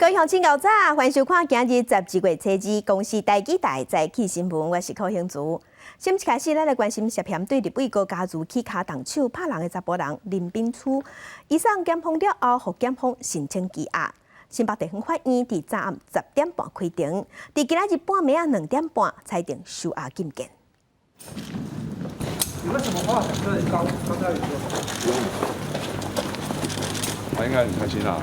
各位鄉親𠢕早，歡迎收看今日12月初二公視台語台早起新聞，我是柯興竹。先一開始，咱來關心涉嫌對立委高嘉瑜起跤動手拍人的查埔人林秉樞，移送檢方了後，予檢方申請羈押。新北地方法院佇昨暗10點半開庭，佇今仔日半暝仔2點半裁定收押禁見。有沒有什麼話想對高高嘉瑜說？他應該很開心啦。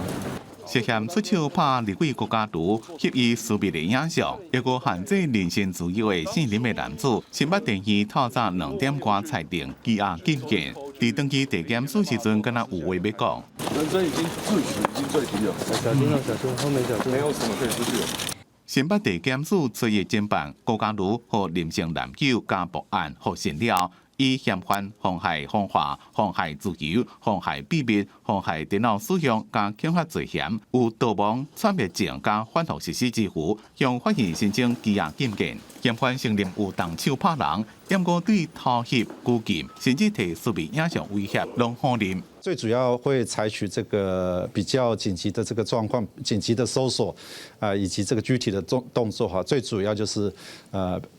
涉嫌出手拍立委高嘉瑜，翕伊私密的影像，抑閣限制人身自由的姓林的男子，新北地院透早2點外裁定羈押禁見。佇轉去地檢署時陣，敢若有話欲講。人生已經至此已經最低了。小心啊，小心，後面小心。沒有什麼可以失去了。新北地檢署昨日偵辦高嘉瑜予林姓男友家暴案獲審了，以嫌犯妨害風化、妨害自由、妨害秘密、妨害電腦使用佮恐嚇罪嫌，有逃亡、竄滅證佮反覆實施之虞，向法院申請羈押禁見。嫌犯承認有動手拍人，毋過對偷翕、拘禁，甚至提私密影像威脅，攏否認。最主要會採取這個比較緊急的這個狀況，緊急的搜索，啊，以及這個具體的動作哈，最主要就是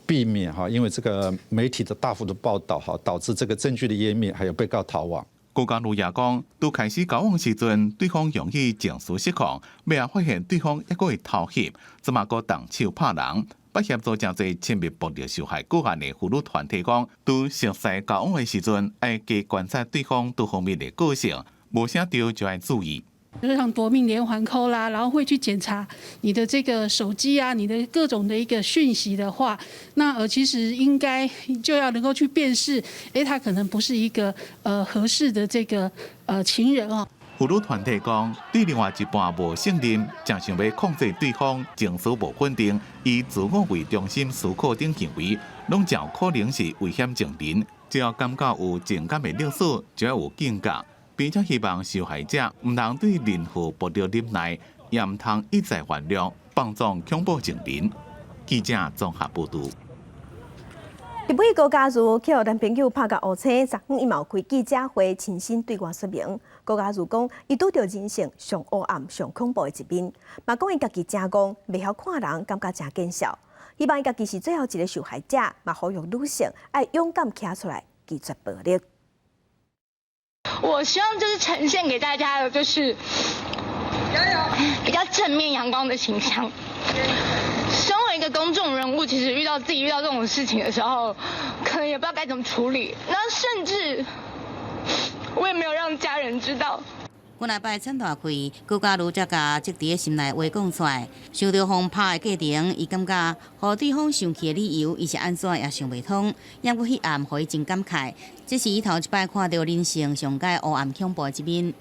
避免哈，因為這個媒體的大幅的報道哈，導致這個證據的湮滅，還有被告逃亡。高嘉瑜也講，拄開始交往時陣，對方容易情緒失控，尾仔發現對方猶閣會偷翕，這馬閣動手拍人。捌協助誠濟親密暴力受害個案的婦女團體講，拄熟似交往的時陣，愛加觀察對方多方面的個性，無啥著就愛注意。就像奪命連環 call 啦，然後會去檢查你的這個手機啊，你的各種的一個訊息的話，那其實應該就要能夠去辨識，他可能不是一個合適的這個情人哦。婦女團體講，對另外一半無信任，誠想欲控制對方，情緒無穩定，以自我為中心思考等行為，攏誠有可能是危險情人。只要感覺有情感的勒索，就要有警覺，並且希望受害者毋通對任何暴力忍耐，也毋通一再原諒，放縱恐怖情人。記者綜合報導。立委高嘉瑜去予男朋友拍甲烏青，昨昏伊嘛有開記者會，親身對外說明。高嘉瑜講，伊拄著人生上黑暗、上恐怖的一面，嘛講伊家己誠戇，袂曉看人，感覺誠見笑。希望伊家己是最後一个受害者，嘛呼籲女性愛勇敢徛出來，拒絕暴力。我希望就是呈現給大家的，就是比較正面陽光的形象。身為一個公眾人物，其實遇到自己遇到這種事情的時候，可能也不知道該怎麼處理。那甚至我也沒有讓家人知道。幾若擺慘大氣，高嘉瑜才共積佇心內話講出來。想著予拍的過程，伊感覺予對方生氣的理由，伊是按怎也想袂通。猶閣彼暗，予伊真感慨。這是伊頭一擺看著人生上蓋黑暗恐怖的一面。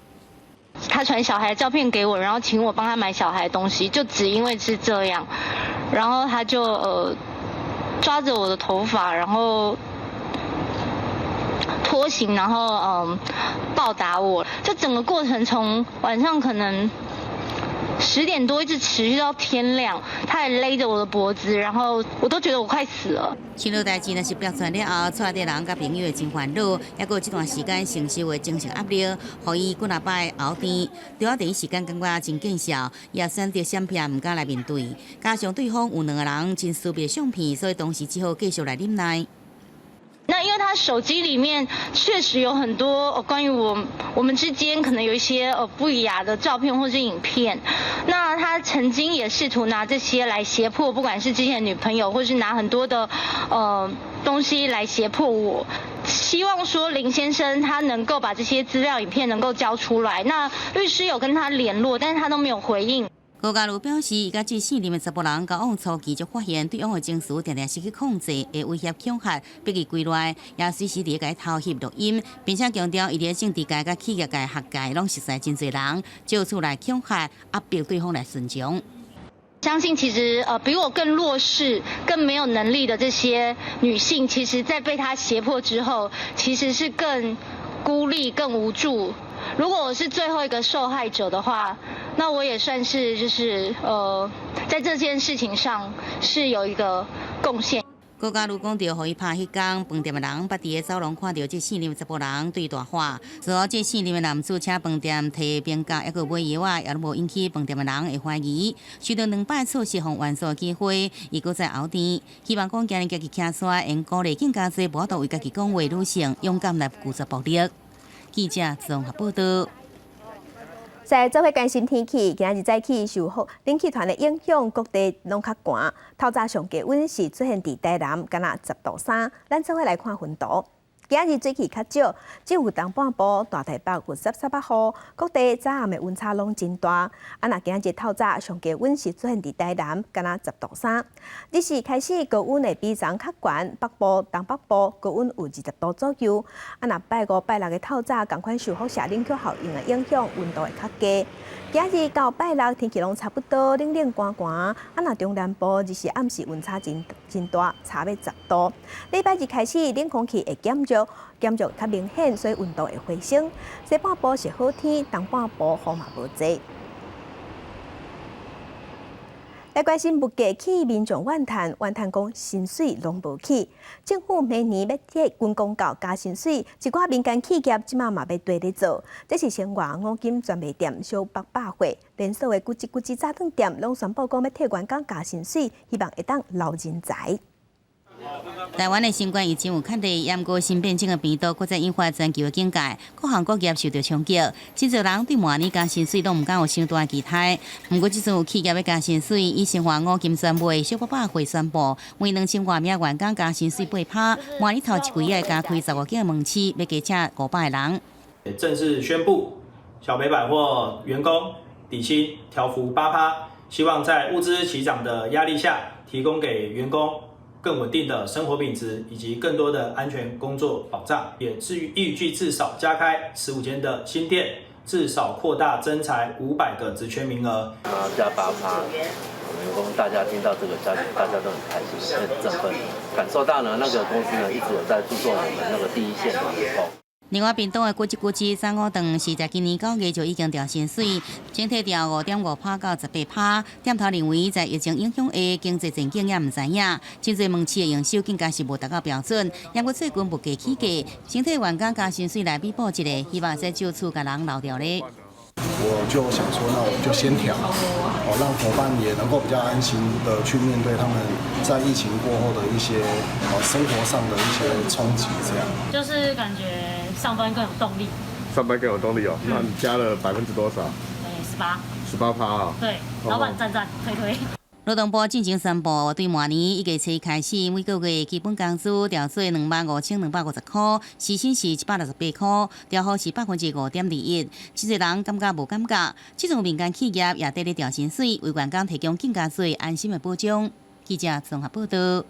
他傳小孩的照片給我，然後請我幫他買小孩的東西，就只因為是這樣，然後他就抓着我的頭髮，然後拖行，然後暴打我。這整個過程從晚上可能10點多一直持續到天亮，他還勒着我的脖子，然後我都覺得我快死了。這落代誌若是爆出來了後，帶的人佮朋友會真煩惱，猶閣這段時間承受的精神壓力，予伊幾若擺熬天，著啊第一時間感覺真見笑，也選擇閃避，毋敢來面對。加上對方有兩个人真私密的相片，所以當時只好繼續來忍耐。那因為他手機裡面確實有很多關於我們之間可能有一些不雅的照片或是影片，那他曾經也試圖拿這些來脅迫，不管是之前的女朋友，或是拿很多的東西來脅迫我，希望說林先生他能夠把這些資料影片能夠交出來。那律師有跟他聯絡，但是他都沒有回應。高嘉瑜表示，伊佮這姓林的查埔人交往初期就發現對方的情緒定定失去控制，會威脅恐嚇，逼伊跪落，也隨時佇咧共伊偷翕錄音，並且強調伊佇政治界佮企業界、學界攏熟似真濟人，借此來恐嚇、壓迫對方來順從。相信其實比我更弱勢、更沒有能力的這些女性，其實在被他脅迫之後，其實是更孤立、更無助。如果我是最後一個受害者的話，那我也算是就是在這件事情上是有一個貢獻。郭家瑜講著，予伊拍彼工，飯店的人捌佇咧走廊看著這姓林的查埔人對伊大喊。隨後，這姓林的男子請飯店提冰格，猶閣買藥仔，也攏無引起飯店的人的懷疑。受著兩擺錯失予原訴的機會，伊閣再拗甜，希望講今日家己徛出來，會鼓勵更加濟無法度為家己講話女性勇敢來拒絕暴力。記者綜合報道。在做伙關心天氣，今仔日早起受冷氣團的影響，各地攏較寒。透早上低溫是出現佇台南，敢若10度3。咱做伙來看雲圖。今仔日水汽較少，只有東半部大台北有濕濕仔雨，各地早暗的溫差攏真大。啊，若今仔日透早上低溫是出現佇台南，敢若10度3。日時開始高溫會比昨昏較懸，北部、東北部高溫有20度左右。啊，若拜五、拜六的透早，仝款受輻射冷卻效應的影響，溫度會較低。今仔日到拜六天氣攏差不多，冷冷寒寒。啊，若中南部日時暗時溫差真真大，差欲10度。禮拜日開始冷空氣會減弱，減弱較明顯，所以溫度會回升。西半部是好天，東半部雨嘛無濟。來關心物價起，民眾怨嘆，怨嘆講薪水攏無起。政府明年欲替軍公教加薪水，一寡民間企業這馬嘛欲綴咧做。這是生活五金專賣店小北百貨連鎖的古蹟古蹟早頓店，攏宣布講欲替員工加薪水，希望會當留人才。台灣的新冠疫情有較例，毋過新變種的病毒，閣再引發全球的警戒，各行各業受著衝擊。真濟人對明年加薪水攏毋敢有傷大期待。毋過這陣有企業欲加薪水，以新華五金專賣小北百貨宣布，為2000外名員工加薪水8趴，明年頭一季會加開15間門市，欲加請500個人。正式宣布，小北百貨員工底薪調幅8趴，希望在物資齊漲的壓力下，提供給員工更穩定的生活品質以及更多的安全工作保障，也至於預計至少加開15間的新店，至少擴大徵才500個職缺名額。啊，加8趴，我們員工大家聽到這個消息，大家都很開心，很振奮，感受到呢那個公司呢一直有在注重我們那個第一線的員工。另外，屏東的古蹟古蹟三五頓是在今年9月就已經調薪水，整體調5.5趴到18趴。店頭認為，在疫情影響下，經濟前景也毋知影，真濟門市的營收更加是無達到標準。毋過最近物價起價，先替員工加薪水來彌補一下，希望會使藉此共人留著咧。我就想說，那我們就先調，哦，讓夥伴也能夠比較安心的去面對他們在疫情過後的一些生活上的一些衝擊，這樣。就是感覺上班更有動力。上班更有動力哦，那你加了百分之多少？18。18趴啊。對，老闆讚讚推推。勞動部進前宣布，對明年1月初開始，每個月基本工資調做25,250塊，時薪是168塊，調幅是5.21%。真濟人感覺無感覺，這種民間企業也佇咧調薪水，為員工提供更加濟安心的保障。記者綜合報道。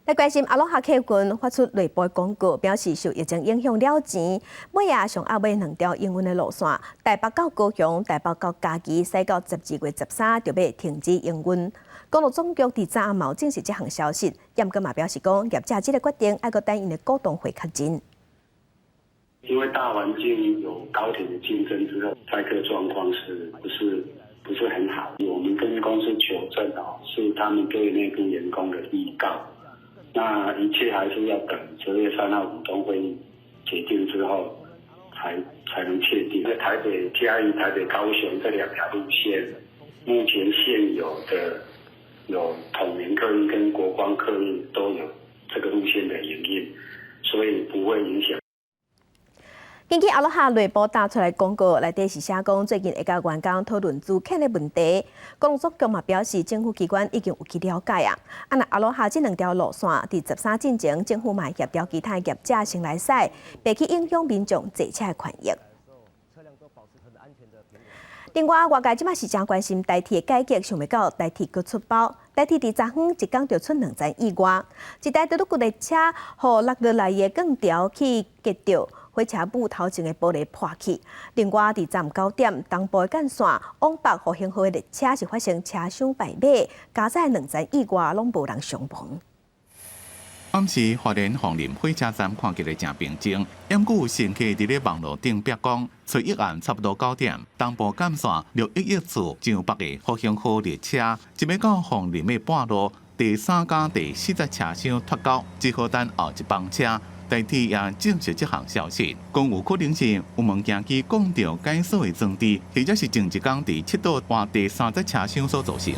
來關心阿羅哈客運發出內部廣告，表示受疫情影響了錢，尾仔上後尾兩條營運的路線，台北到高雄、台北到嘉義，駛到12月13就欲停止營運。公路總局佇昨暗嘛證實這項消息，毋過嘛表示講，業者這個決定愛閣等𪜶的股東會確認。因為大環境有高鐵的競爭之後，載客狀況是不是很好？我們跟公司求證哦，是他們對內部員工的預告。那一切還是要等12月3號股東會議決定之後才能確定。台北嘉義、台北高雄這兩條路線，目前現有的有統聯客運跟國光客運都有這個路線的營運，所以不會影響。根據阿羅哈內部打出來廣告，內底是寫講最近會佮員工討論資遣的問題。公路總局嘛表示，政府機關已經有去了解啊。啊，若阿羅哈這兩條路線佇13進前，政府嘛會協調其他業者先來駛，袂去影響民眾坐車的權益。另外，外界這馬是誠關心台鐵的改革，想欲到台鐵閣出包。台鐵佇昨昏一工就出兩層意外，一台德魯固列車予落落來的鋼條去擊著。火車尾頭前的玻璃破去。另外，佇昨9點，東部的幹線往北復興號的列車是發生車廂敗馬，加載兩層意外，攏無人傷亡。暗時花蓮鳳林火車站看起來誠平靜，毋過有乘客佇咧網路頂白講，初一暗差不多9點，東部幹線611次上北的復興號列車，一欲到鳳林的半路，第三佮第四節車廂脫鈎，只好等後一班車。台鐵也證實這項消息，講有可能是有物件去摃著解鎖的裝置，或者是前一工佇七堵換第三節車廂所造成。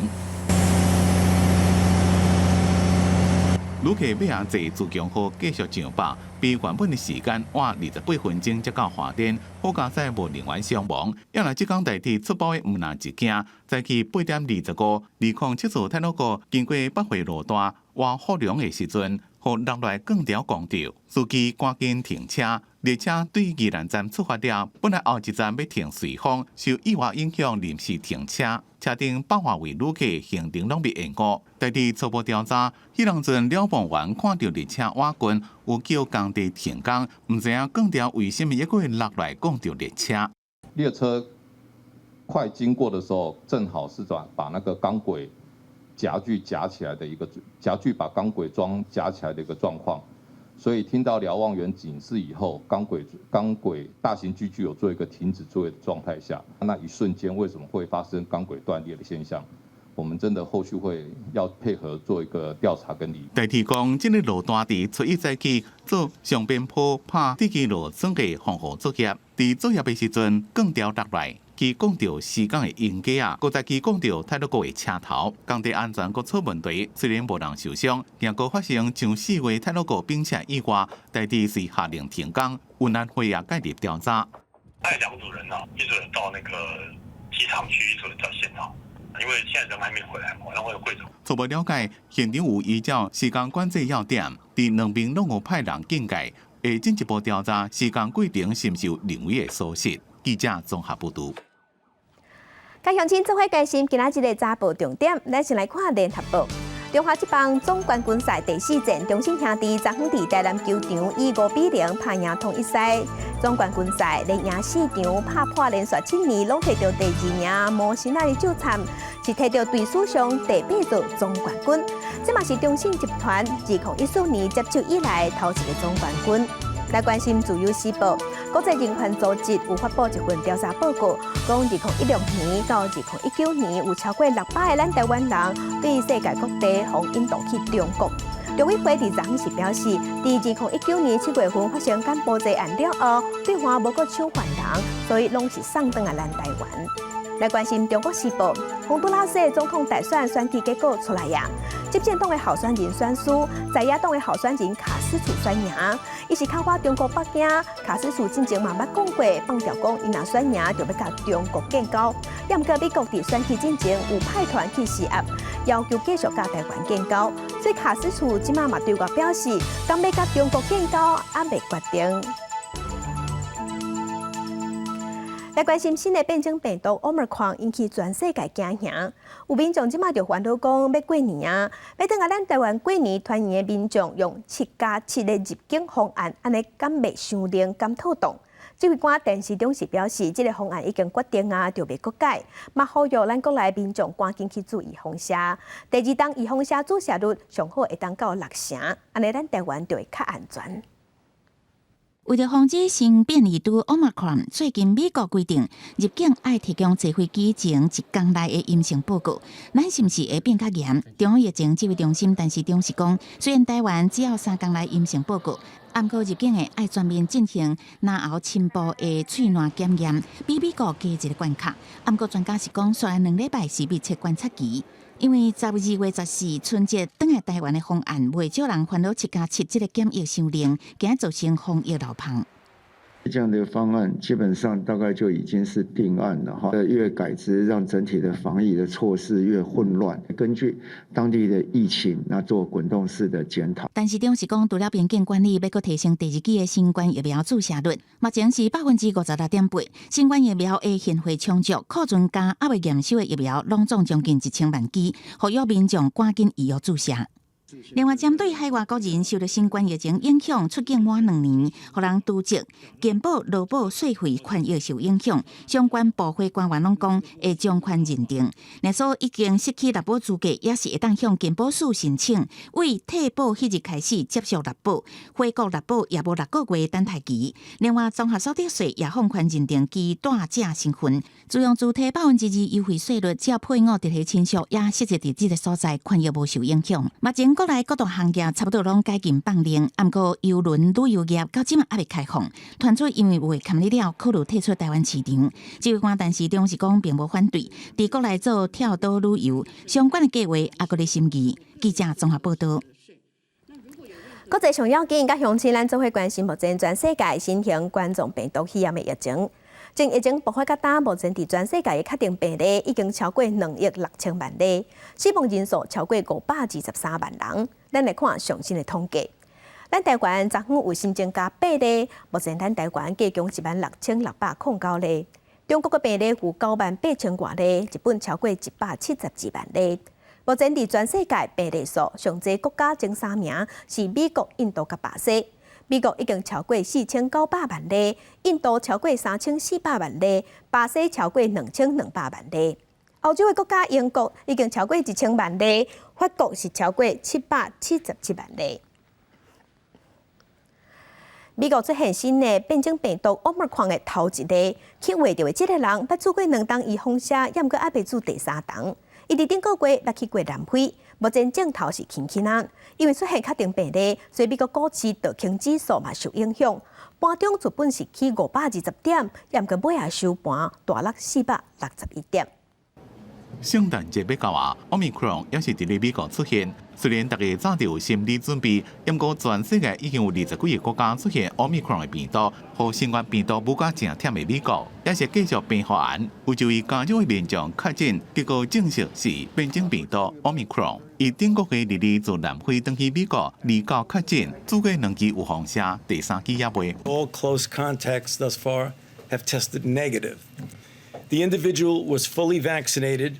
旅客欲啊坐自強號繼續上北，比原本的時間晚28分鐘才到華電，好佳哉無人員傷亡。猶若這工台鐵出包的毋但一件，早起8點25，207次鐵路局經過北回路段挖福隆的時陣，予落來鋼條摃著，司機趕緊停車。列車對宜蘭站出發了，本來後一站欲停瑞芳，受意外影響臨時停車，車頂百外位旅客行程攏被延誤。台鐵初步調查，彼當陣了望員看著列車倚近，有叫工地停工，毋知影鋼條為啥物猶閣會落來摃著列車。列車快經過的時候，正好是轉把那個鋼軌夾具夾起來的一個夾具，把鋼軌樁夾起來的一個狀況。所以聽到瞭望員警示以後，鋼軌大型機具有做一個停止作業的狀態下，那一瞬間為什麼會發生鋼軌斷裂的現象？我們真的後續會要配合做一個調查跟理。台鐵講，這个路段佇初一早起做上邊坡拍地基螺栓的防護作業，佇作業的時陣鋼條落來，去摃著施工的鷹架仔，閣再去摃著鐵路局的車頭，工地安全閣出問題。雖然無人受傷，若閣發生像4月鐵路局冰車意外，台鐵遂下令停工，運安會也介入調查。派兩組人啊，一組人到那個機場去，一組人到現場。因為現在人還沒回來，晚上會有匯總。初步了解，現場有依照時間管制要點，佇兩邊攏有派人警戒，會進一步調查施工過程是毋是有人為的疏失。記者綜合報導。佮鄉親做伙關心今仔日的早報重點，咱先來看聯合報。中華職棒總冠軍賽第四戰，中信兄弟昨昏佇台南球場以5比0拍贏統一獅。總冠軍賽連贏四場，拍破連續7年攏提著第二名，無神仔的咒慘，是提著隊史上第八座總冠軍。這嘛是中信集團2014年接手以來頭一个總冠軍。來關心自由時報，國際人權組織有發布一份調查報告，講2016年到2019年有超過600个咱台灣人對世界各地予引渡去中國。陸委會佇昨昏時表示，佇2019年7月份發生柬埔寨案了後，對岸無閣搶犯人，所以攏是送轉來咱台灣。來關心中國時報，宏都拉斯總統大選選舉結果出來呀。執政黨的候選人選輸，在野黨的候選人卡斯楚選贏。伊是較倚中國北京，卡斯楚進前嘛捌講過，放調講伊若選贏就欲佮中國建交。猶毋過美國佇選舉進前有派團去施壓，要求繼續佮台灣建交。所以卡斯楚這馬嘛對外表示，敢欲佮中國建交猶未決定。來關心新的變種病毒奧密克戎引起全世界驚嚇，有民眾這馬就煩惱講欲過年啊，欲轉來咱台灣過年團圓的民眾用7加7的入境方案，按呢敢袂傷冷，敢妥當？指揮官陳時中是表示，這个方案已經決定啊，就袂閣改。嘛呼籲咱國內民眾趕緊去注預防射。第二針預防射注射率上好會當到6成，按呢咱台灣就會較安全。為著防止新變異株 Omicron，最近美國規定入境愛提供坐飛機前一工內的陰性報告，咱是毋是會變較嚴？中央疫情指揮中心陳時中是講，雖然台灣只要3工內陰性報告，毋過入境的愛全面進行嚨喉深部的喙瀾檢驗，比美國加一个關卡。毋過專家是講，紲來2禮拜是密切觀察期。因為12月14春節轉來台灣的方案，袂少人煩惱7加7這个檢疫傷冷，驚造成防疫漏縫。這樣的方案基本上大概就已經是定案了哈。越改制，讓整體的防疫的措施越混亂。根據當地的疫情，那做滾動式的檢討。陳時中是講，除了邊境管理，欲閣提升第二劑的新冠疫苗注射率，目前是56.8%。新冠疫苗的現貨充足，庫存加猶未驗收的疫苗，攏總將近1000萬劑，呼籲民眾趕緊預約注射。另外，針對海外國人受著新冠疫情影響出境滿2年，予人辭職、健保、勞保、稅費權益受影響，相關部會官員攏講會從寬認定。若說已經失去納保資格，也是會當向健保署申請，為退保彼日開始接受納保，回國納保也無6個月等待期。另外，綜合所得稅也放寬認定乩帶者身份，自用自提2%優惠稅率，只要配偶直系親屬也實際佇這个所在，權益無受影響。目前國內各大行業差不多攏解禁放令，毋過郵輪旅遊業到這馬猶未開放，傳出因為有會簽了，考慮退出台灣市場。指揮官陳時中是講並無反對，佇國內做跳島旅遊相關的計劃，猶閣咧審議。記者綜合報道。國際上要緊，佮鄉親咱做伙關心目前全世界新型冠狀病毒肺炎的疫情。從疫情爆發到今，目前佇全世界的確診病例已經超過2億6千萬例，死亡人數超過523萬人。咱來看上新的統計，咱台灣昨昏有新增加八例，目前咱台灣計共16,609例。中國的病例有9萬8千外例，日本超過172萬例。目前佇全世界病例數上濟國家前三名是美國、印度佮巴西。美國已經超過4900萬例，印度超過3400萬例，巴西超過2200萬例。歐洲的國家英國已經超過1000萬例，法國是超過777萬例。美國出現新的變種病毒奧密克戎的頭一例，去畫著的這个人捌注過兩針預防射，猶毋過猶未注第三針。伊佇頂個月捌去過南非，目前症頭是輕輕仔，因為出現確定病例，所以美國股市道瓊指數嘛受影響。盤中原本是起520點，猶毋過尾仔收盤大落461點。聖誕節欲到啊，奧密克戎也是佇咧美國出現。雖然大家早就有心理準備，毋過全世界已經有20幾个國家出現奧密克戎的病毒，予新冠病毒武甲誠忝的美國，也是繼續變法案。有一位加州的民眾確診，結果證實是變種病毒奧密克戎。伊頂個月二自南非轉去美國，29確診，注過兩劑預防射，第三劑猶未。 All close contacts thus far have tested negative. The individual was fully vaccinated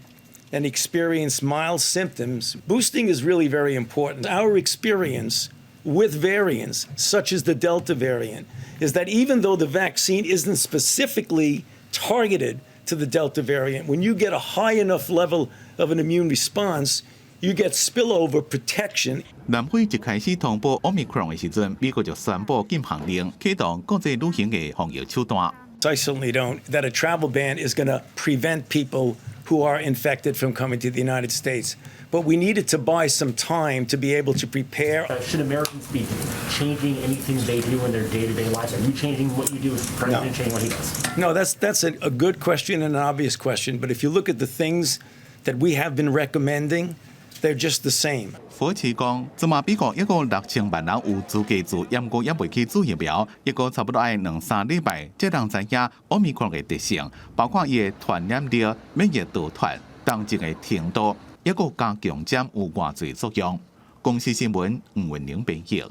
and experienced mild symptoms. Boosting is really very important. Our experience with variants, such as the Delta variant, is that even though the vaccine isn't specifically targeted to the Delta variant, when you get a high enough level of an immune response, you get spillover protection. 南非一開始通報奧密克戎的時陣，美國就宣布禁航令，啟動國際旅行的防疫手段。 I certainly don't that a travel ban is going to prevent people who are infected from coming to the United States. But we needed to buy some time to be able to prepare. Should Americans be changing anything they do in their day-to-day lives? Are you changing what you do? Is the president No. changing what he does? No, that's a good question and an obvious question. But if you look at the things that we have been recommending, they're just the same. 福奇講，這馬美國一個6000萬人有資格注，毋過猶未去注疫苗，抑閣差不多愛兩三禮拜，才能知影奧密克戎的特性，包括伊的傳染力、免疫逃脫、重症的程度，抑閣加強針有偌濟作用。公視新聞吳文玲編譯。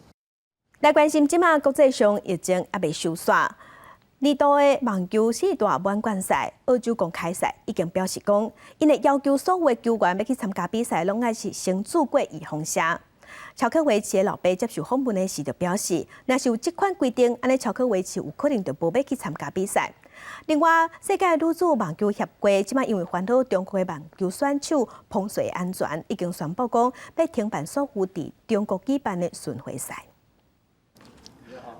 來關心這馬國際上疫情猶未收煞。年度的網球四大滿貫賽、澳洲公開賽已經表示講，𪜶會要求所有的球員欲去參加比賽，攏愛是先注過預防射。喬科維奇的老爸接受訪問的時就表示，若是有這款規定，按呢喬科維奇有可能就無欲去參加比賽。另外，世界女子網球協會這馬因為煩惱中國的網球選手彭帥安全，已經宣布講欲停辦所有佇中國舉辦的巡迴賽。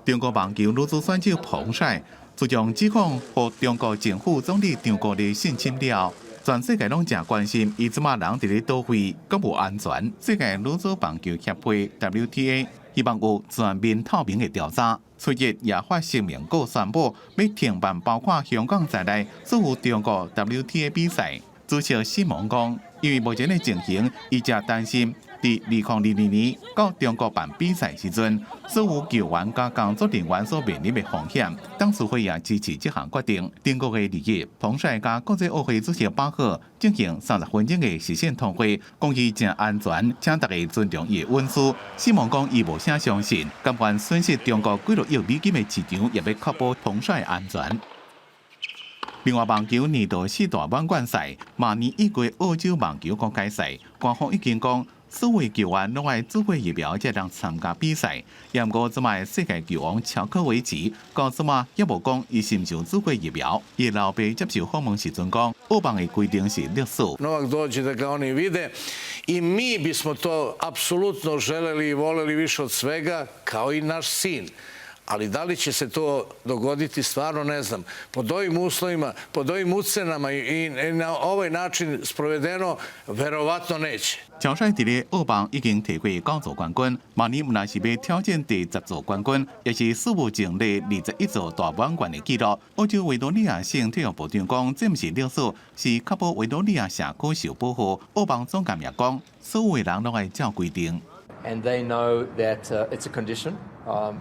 中國網球女子選手彭帥自從指控予中國政府總理張國立性侵了，全世界攏誠關心，伊這馬人佇咧佗位，敢有安全？世界女子網球協會 WTA 希望有全面透明的調查。初一也發聲明告宣布，欲停辦包括香港在內所有中國 WTA 比賽。主席西蒙講，因為目前的情形，伊誠擔心，佇2022年到中國辦比賽時陣，所有球員佮工作人員所面臨的風險。董事會也支持這項決定。頂個月22日，彭帥佮國際奧會主席巴赫進行30分鐘的視訊通話，講伊誠安全，請大家尊重伊的隱私。西蒙講伊無啥相信，甘願損失中國幾落億美金的市場，也欲確保彭帥安全。另外，網球年度四大滿貫賽，明年一月澳洲網球公開賽，官方已經講，所有球員攏愛注過疫苗才通參加比賽。毋過這擺世界球王喬科維奇到這擺猶無講伊是毋是有注過疫苗。伊老爸接受訪問時陣講，澳網的規定是歷史。 Novak dođe da ga oni vide i mi bismo to apsolutno želeli i voleli više od svega, kao i naš sin. Ali da li će se to dogoditi, stvarno ne znam. Pod ovim uslovima, pod ovim ucenama i na ovaj način sprovedeno, verovatno neće. 喬帥佇咧澳網已經提過九座冠軍，明年毋但是欲挑戰第10座冠軍，也是史無前例21座大滿貫的紀錄。澳洲維多利亞省體育部長講，這毋是勒索，是確保維多利亞社區受保護。澳網總監也講，所有人攏愛照規定。 And they know that it's a condition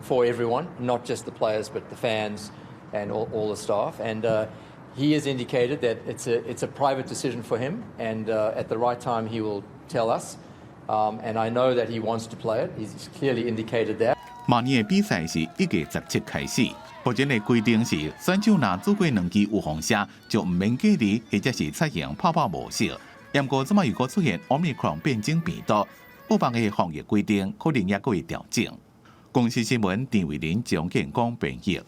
for everyone, not just the players, but the fans and all the staff. And he has indicated that it's a private decision for him, and at the right time he will tell us. And I know that he wants to play it. He's clearly indicated that. 明年的比賽是1月17開始。目前的規定是，選手若注過兩劑預防射，就毋免隔離，或者是採用泡泡模式。毋過這擺如果出現奧密克戎變種病毒，澳網的防疫規定可能也閣會調整。公視新聞陳慧琳、張建光編譯。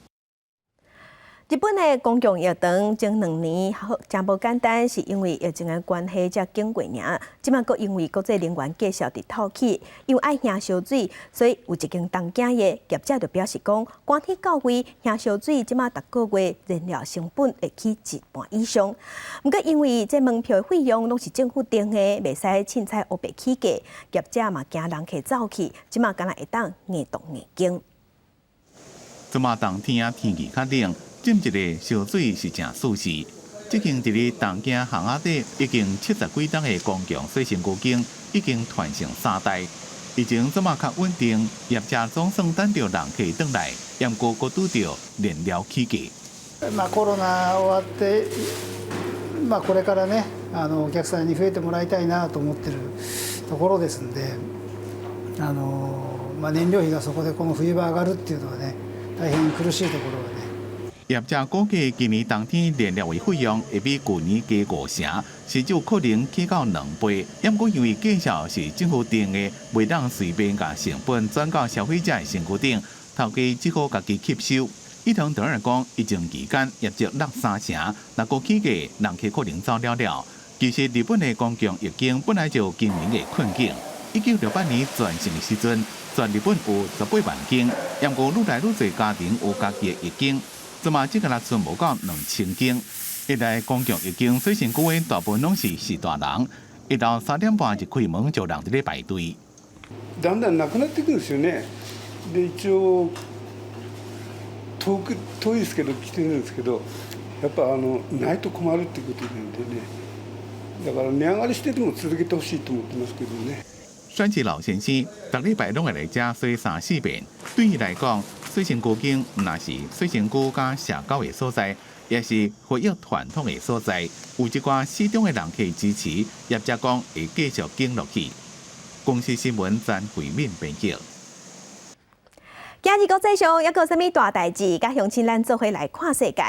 日本的公共浴場前2年誠無簡單，是因為疫情的關係才經過爾。這擺閣因為國際能源繼續佇透起，因為愛燃燒水，所以有一間東京的業者就表示講，寒天到位燃燒水，這擺逐個月燃料成本會起一半以上。毋過因為這門票的費用攏是政府定的，袂使凊彩烏白起價，業者嘛驚人客走去，這擺敢若會當硬動硬經。這擺冬天天氣較冷。浸一個燒水是誠舒適。這間佇咧東京巷仔底已經70幾冬的公共洗身軀間已經傳承三代，疫情這擺較穩定，業者總算等著人客轉來，毋過閣拄著燃料起價。まあコロナ終わって、まあこれからね、お客さんに増えてもらいたいなと思ってるところですんで、まあ燃料費がそこでこの冬場上がるっていうのはね、大変苦しいところがね。業者估計今年冬天燃料的費用會比舊年加5成，甚至有可能起到2倍。毋過因為價數是政府定的，袂當隨便共成本轉到消費者的身軀頂，頭家只好家己吸收。伊同當然講，疫情期間業績落三成，若閣起價，人客可能走了了。其實日本的公共浴間本來就有經營的困境。1968年全盛的時陣，全日本有18萬間，毋過愈來愈濟家庭有家己的浴間。這馬這個若剩無夠2000間，一來公共浴間洗身軀的大部分攏是序大人，一到3點半一開門就人佇咧排隊。だんだんなくなっていくんですよね。で一応遠く遠いですけど来てるんですけど、やっぱないと困るっていうことなんでね。だから値上がりしてでも続けてほしいと思ってますけどね。選治老先生，逐禮拜攏會來遮洗三四遍。對伊來講，洗身軀間毋但是洗身軀佮社交的所在，也是回憶傳統的所在。有一寡死忠的人客支持，業者講會繼續經落去。公視新聞詹慧敏編輯。今日國際上猶閣有啥物大代誌？佮鄉親咱做伙來看世界。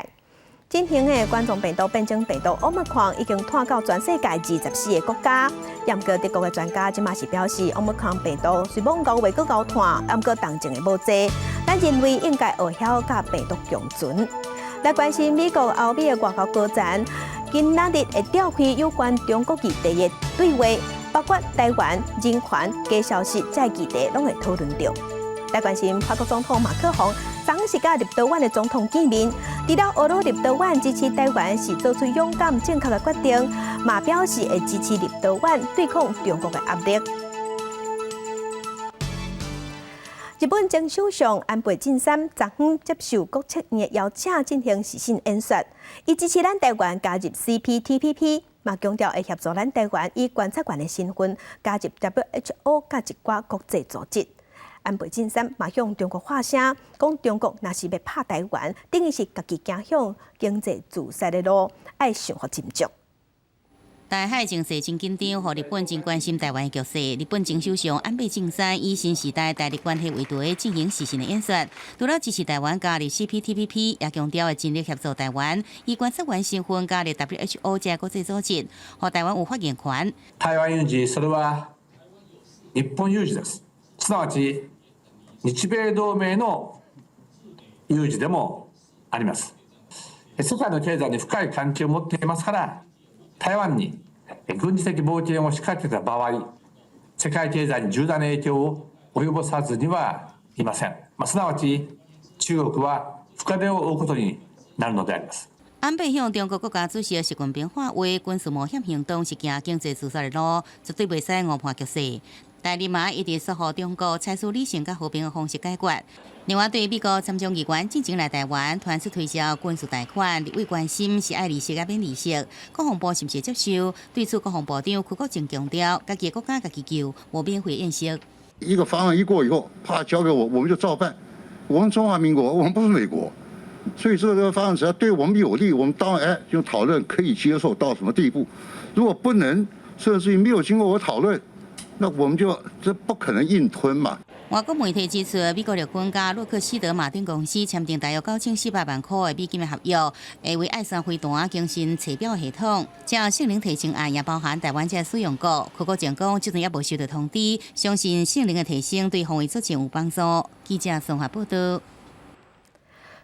新型的冠狀病毒變種病毒奧密克戎已經傳到全世界24個國家。毋過德國的專家這馬是表示，奧密克戎病毒雖罔五月閣𠢕傳，毋過重症的無濟。咱認為應該學曉佮病毒共存。來關心美國歐美的外交高層，今仔日會召開有關中國議題的對話，包括台灣、人權、假消息這議題，攏會討論著。來關心法國總統馬克宏，昨昏是佮立陶宛的總統見面，除了呵咾立陶宛支持台灣是做出勇敢正確的決定，嘛表示會支持立陶宛對抗中國的壓力。日本前首相安倍晉三昨昏接受國策院的邀請進行視訊演說，伊支持咱台灣加入 CPTPP，嘛強調會協助咱台灣以觀察員的身份加入 WHO 佮一寡國際組織。安倍晉三嘛向中國發聲，講中國若是欲拍台灣，等於是家己行向經濟自殺的路，愛想予斟酌。台海情勢真緊張，予日本真關心台灣的局勢。日本前首相安倍晉三以新時代台日關係為題進行視訊的演說，除了支持台灣加入 CPTPP，也強調會盡力協助台灣以觀察員身份加入 WHO 這國際組織，予台灣有發言權。台灣有事，それは日本有事です。すなわち日米同盟の有事でもあります。世界の経済に深い関係を持っていますから、台灣に軍事的冒険を仕掛けた場合、世界経済に重大な影響を及ぼさずにはいません。すなわち中國は深手を負うことになるのであります。安倍向中國國家主席習近平喊話，軍事冒險行動是行經濟自殺的路，絕對袂使誤判局勢。台日嘛一直呼籲中國採取理性佮和平的方式解決。另外，對美國參眾議員進前來台灣團出推銷軍事貸款，立委關心是愛利息抑免利息，國防部是毋是接受？對此，國防部長邱國正強調，家己的國家家己救，無免費宴席。一個方案一過以後，啪交給我，我們就照辦。我們中華民國，我們不是美國。所以這個方案只要對我們有利，我們當然就討論可以接受到什麼地步。如果不能，甚至於沒有經過我討論，那我們就這不可能硬吞嘛。外國媒體指出，美國陸軍佮洛克希德馬丁公司簽訂大約9400萬塊的美金的合約，會為愛三飛彈更新測標系統。這性能提升案也包含台灣這使用國。柯國正講，這陣猶無收到通知，相信性能的提升對防衛作戰有幫助。記者綜合報道。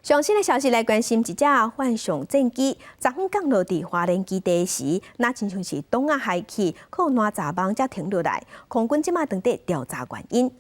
上新的消息來關心一隻浣熊戰機，昨昏降落佇花蓮基地時，若親像是擋仔害去，靠欄閘網才停落來。空軍這馬正佇調查原因。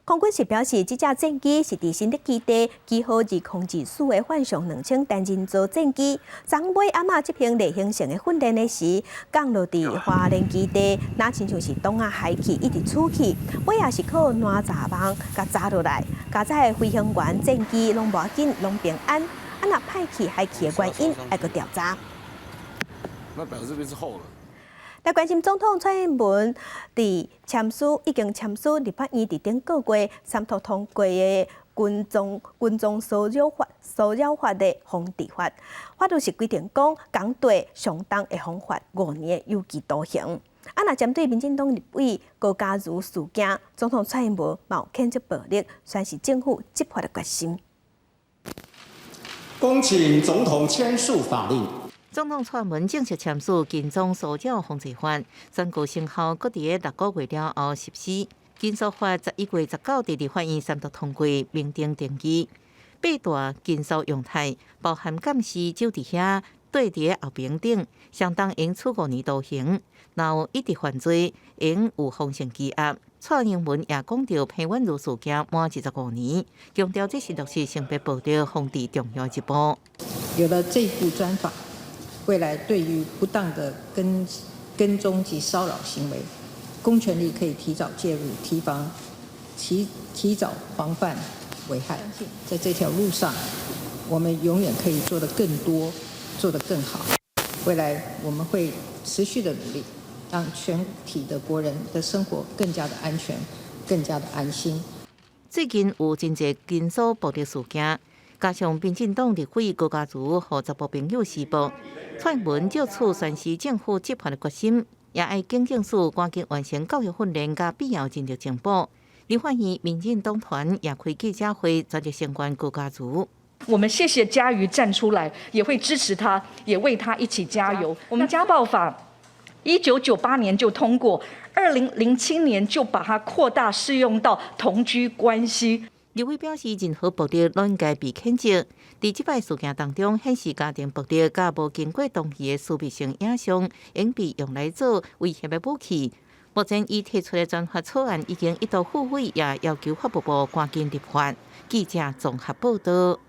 空軍是表示，這隻戰機是佇新竹基地機號2024的浣熊2000單人座戰機。昨昏尾暗仔執行例行性的訓練的時，降落佇花蓮基地，若親像是擋仔害去，一直出去，尾仔是靠欄閘網共閘落來。佳哉的飛行員戰機攏無要緊，攏平安。啊，若歹去害去的原因，愛閣調查。那表示這邊是厚了。來關心總統蔡英文佇簽署已經簽署立法院佇頂個月三讀通過的跟蹤騷擾法的防治法，法律是規定講，工地上重會予罰5年的有期徒刑。啊，若針對民進黨立委高嘉瑜事件，總統蔡英文嘛有譴責暴力，宣示政府執法的決心。恭請總統簽署法令。總統蔡英文正式簽署跟蹤騷擾防治法，宣告生效，閣佇6個月了後實施。跟騷法11月19日立法院三讀通過，明定定義八大跟騷樣態，包含監視、守佇遐、綴佇後爿等，相當應處5年徒刑。若有一直犯罪，應有風險羈押。蔡英文也講著彭婉如事件滿25年，強調這是落實性別暴力防治重要一步。有了這部專法，未來對於不當的跟蹤及騷擾行為，公權力可以提早介入，提防提提早防範危害。在這條路上，我們永遠可以做得更多，做得更好。未來我們會持續的努力，讓全體的國人的生活更加的安全，更加的安心。最近有真濟跟騷暴力事件。加上民進黨立委高嘉瑜予查埔朋友施暴，蔡英文藉此宣示政府執法的決心，也愛警政署趕緊完成教育訓練佮必要人力增補。立法院民進黨團也開記者會，全力聲援高嘉瑜。我們謝謝嘉瑜站出來，也會支持他，也為他一起加油。我們家暴法1998年就通過，2007年就把它擴大適用到同居關係。立委表示，任何暴力攏應該被譴責。佇這擺事件當中，顯示家庭暴力佮無經過同意的私密性影像，應被用來做威脅的武器。目前伊提出的專法草案已經一度付委，也要求法務部趕緊立法。記者綜合報道。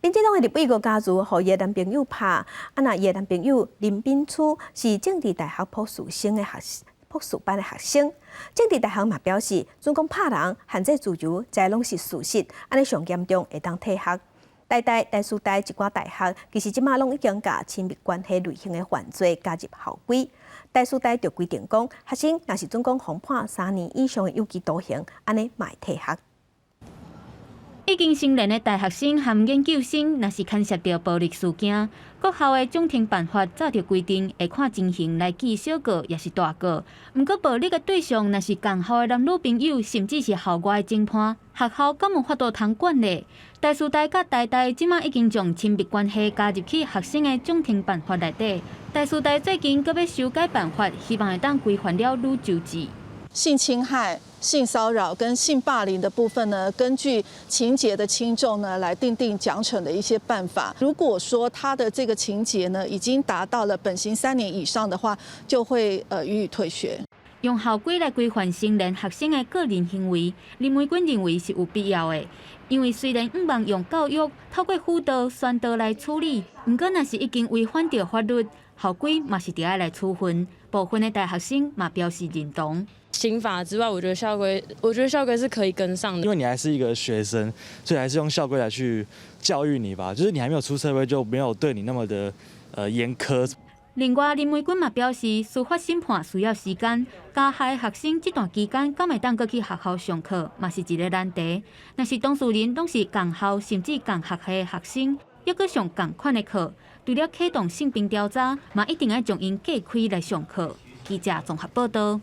民進黨的立委高嘉瑜，予伊男朋友拍，啊若伊男朋友林秉樞是政治大學博士生的學博士班的學生。政治大學嘛表示，準講拍人限制自由，這攏是事實，按呢上嚴重會當退學。台大、台師大一寡大學，其實這馬攏已經共親密關係類型的犯罪加入校規。台師大就規定講，學生若是準講予判3年以上的有期徒刑，按呢嘛會退學。已經成年的大學生和研究生，若是牽涉著暴力事件，各校的獎懲辦法早就規定，會看情形來記小過，抑是大過。毋過暴力的對象若是仝校的男女朋友，甚至是校外的情伴，學校敢有法度通管咧？台師大佮台大這馬已經將親密關係加入去學生的獎懲辦法內底。台師大最近閣欲修改辦法，希望會當規範了愈周至。性侵害、性騷擾跟性霸凌的部分呢，根據情節的輕重呢，來訂定獎懲的一些辦法。如果說他的這個情節呢，已經達到了本刑3年以上的話，就會予以退學。用校規來規範成年學生的個人行為，林美君認為是有必要的。因為雖然毋望用教育透過輔導宣導來處理，毋過若是已經違反著法律，校規嘛是著愛來處分。部分的大學生嘛表示認同。刑法之外，我覺得校規，我覺得校規是可以跟上的。因為你還是一個學生，所以還是用校規來去教育你吧。就是你還沒有出社會，就沒有對你那麼的嚴苛。另外，林美君嘛表示，司法審判需要時間，加害學生這段期間敢會當閣去學校上課，嘛是一個難題。若是當事人攏是仝校甚至仝學系學生，猶閣上仝款的課，除了啟動性平調查，嘛一定愛將𪜶隔開來上課。記者綜合報道。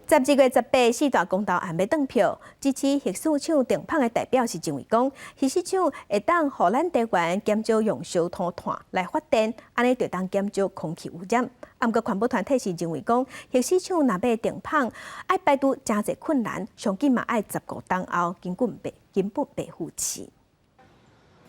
12月18，四大公投案欲轉票，支持核四廠停麭的代表是認為講，核四廠會當予咱台灣減少用燒土炭來發電，按呢就當減少空氣污染。啊，毋過環保團體是認為講，核四廠若欲停麭，愛排除誠濟困難，上緊嘛愛15冬後根本袂付錢。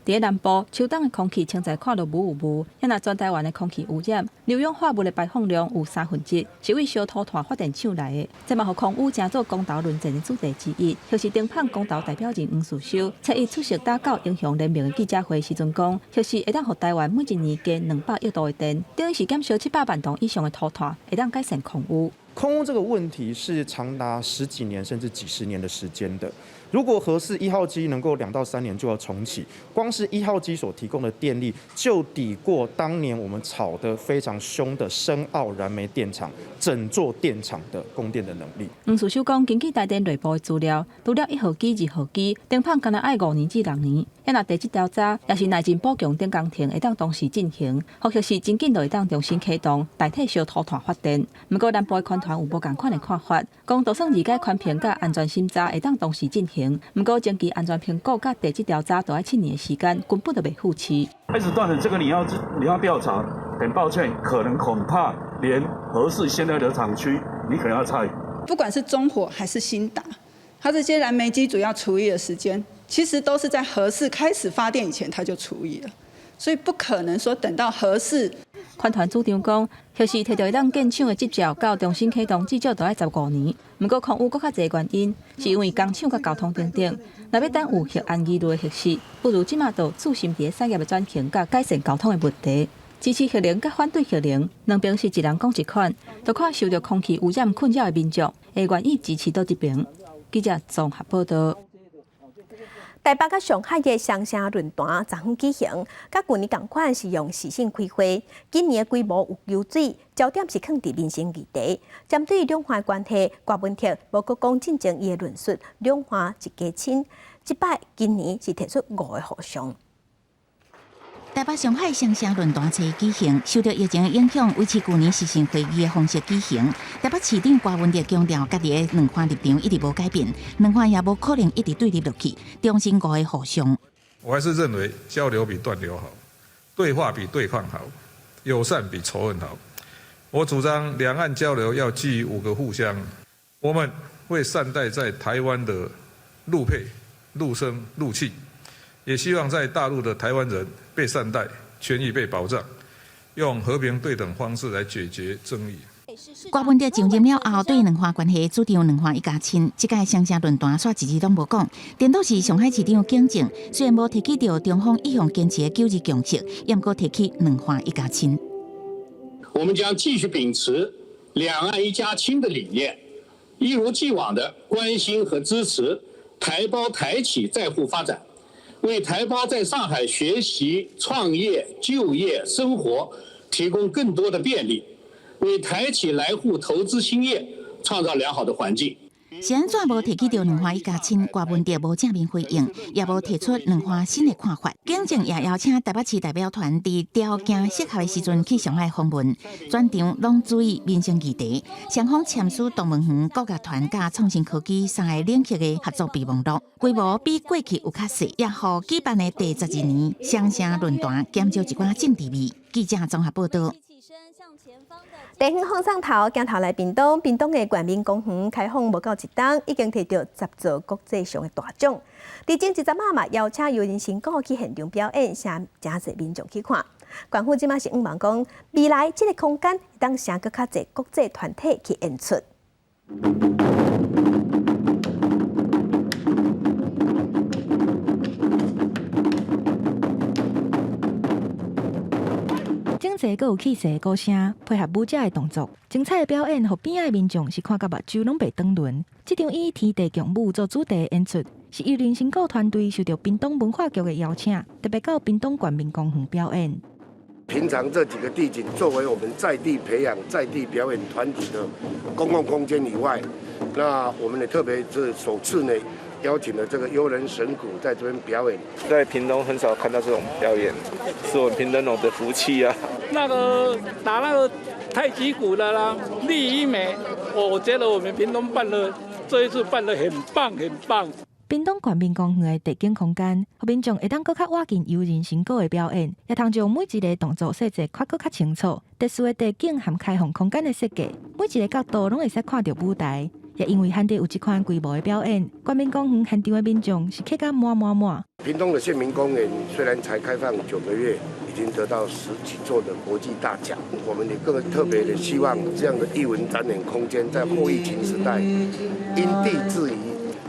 佇南部，秋冬的空氣清在看著霧有霧，若全台灣的空氣污染，硫氧化物的排放量有三分之一是為燒土炭發電廠來的。這嘛予空污成做公投論戰的主題之一。核四停麭公投代表人黃士修，初一出席打狗英雄聯盟的記者會時陣講，核四會當予台灣每一年加200億度的電，等於是減少700萬噸以上的土炭，會當改善空污。空污這個問題是長達十幾年甚至幾十年的時間的。如果核四一號機能夠2到3年就要重啟，光是一號機所提供的電力就抵過當年我們吵得非常兇的深澳燃煤電廠整座電廠的供電的能力。黃士修講，根據台電內部的資料，除了一號機、二號機，停麭干焦愛5年至6年。若地質調查，抑是內政補強等工程會當同時進行，予核四真緊就會當重新啟動，代替燒土炭發電。毋過南部的環團有無仝款的看法，講就算二階環評佮安全審查會當同時進行，毋過前期安全評估佮地質調查都愛7年的時間，根本就袂赴市。開始斷層，這個你要調查，很抱歉，可能恐怕連核四現在的廠區，你可能要拆。不管是中火還是興達，它這些燃煤機組要除役的時間，其實都是在核四開始發電以前，它就除役了，所以不可能說等到核四。環團主張講，核四提著會當建廠的執照到重新啟動，至少都愛15年。毋過空污閣較濟原因，是因為工廠佮交通等等。若欲等有核安疑慮的核四，不如這馬就注心佇產業的轉型佮改善交通的問題。支持核能佮反對核能，兩邊是一人講一款，就看受著空氣污染困擾的民眾會願意支持佗一邊。記者綜合報道。台北佮上海的雙城論壇昨昏舉行，佮舊年仝款是用視訊開會。今年的規模有游水，焦點是囥佇民生議題。針對兩岸關係，郭文哲無閣講進前伊的論述，兩岸一家親。這擺今年是提出五个予項。台北上海雙城論壇初舉行，受著疫情的影響，維持舊年視訊會議的方式舉行。台北市長郭文哲強調，家己的兩岸立場一直無改變，兩岸也無可能一直對立落去，重申五个予項。我還是認為交流比斷流好，對話比對抗好，友善比仇恨好。我主張兩岸交流要基於五個互相，我們會善待在台灣的陸配、陸生、陸企。也希望在大陸的台灣人被善待，權益被保障，用和平對等方式來解決爭議。郭文哲就任了後，對兩岸關係主張兩岸一家親。這屆雙城論壇煞一字攏無講，顛倒是上海市長景正，雖然無提起著中方一向堅持的九二共識，也毋過提起兩岸一家親。我們將繼續秉持兩岸一家親的理念，一如既往的關心和支持台胞台企在滬發展。為台胞在上海學習、創業、就業、生活提供更多的便利，為台企來滬投資興業創造良好的環境。是按怎無提起著兩岸一家親，郭文哲無正面回應，也無提出兩岸新的看法。景正也邀請台北市代表團佇條件適合的時陣去上海訪問，全場攏注意民生議題。雙方簽署東盟園國家團佮創新科技三个領域的合作備忘錄，規模比過去有較細，也予舉辦的第12年雙城論壇減少一寡政治味。記者綜合報道。地方放送頭，鏡頭來屏東，屏東的縣民公園開放無夠一冬，已經提著十座國際上的大獎。佇前一陣仔嘛，邀請優人神鼓去現場表演，誠誠濟民眾去看。縣府這馬是向望講，未來這个空間會當請閣較濟國際團體去演出。整齊閣有氣勢的鼓聲，配合舞者的動作，精彩的表演，予邊仔的民眾是看甲目睭攏袂轉輪。這場以天地共舞做主題的演出，是優人神鼓團隊受著屏東文化局的邀請，特別到屏東縣民公園表演。平常這幾個地景作為我們在地培養在地表演團體的公共空間以外，那我們也特別是首次呢邀請了這個優人神鼓在這邊表演。在屏東很少看到這種表演，是我們屏東人的福氣啊！那個打那個太極鼓的啦，麗一美，我覺得我們屏東辦了這一次辦得很棒，很棒。屏東縣民公園的地景空間，予民眾會當閣較倚近優人神鼓的表演，也通將每一个動作細節看閣較清楚。特殊的地景和開放空間的設計，每一个角度攏會使看著舞台。也因為難得有這款規模的表演，縣民公園現場的民眾是客甲滿滿滿。屏東的縣民公園雖然才開放9個月，已經得到十幾座的國際大獎。我們也更特別的希望，這樣的藝文展演空間在後疫情時代，因地制宜，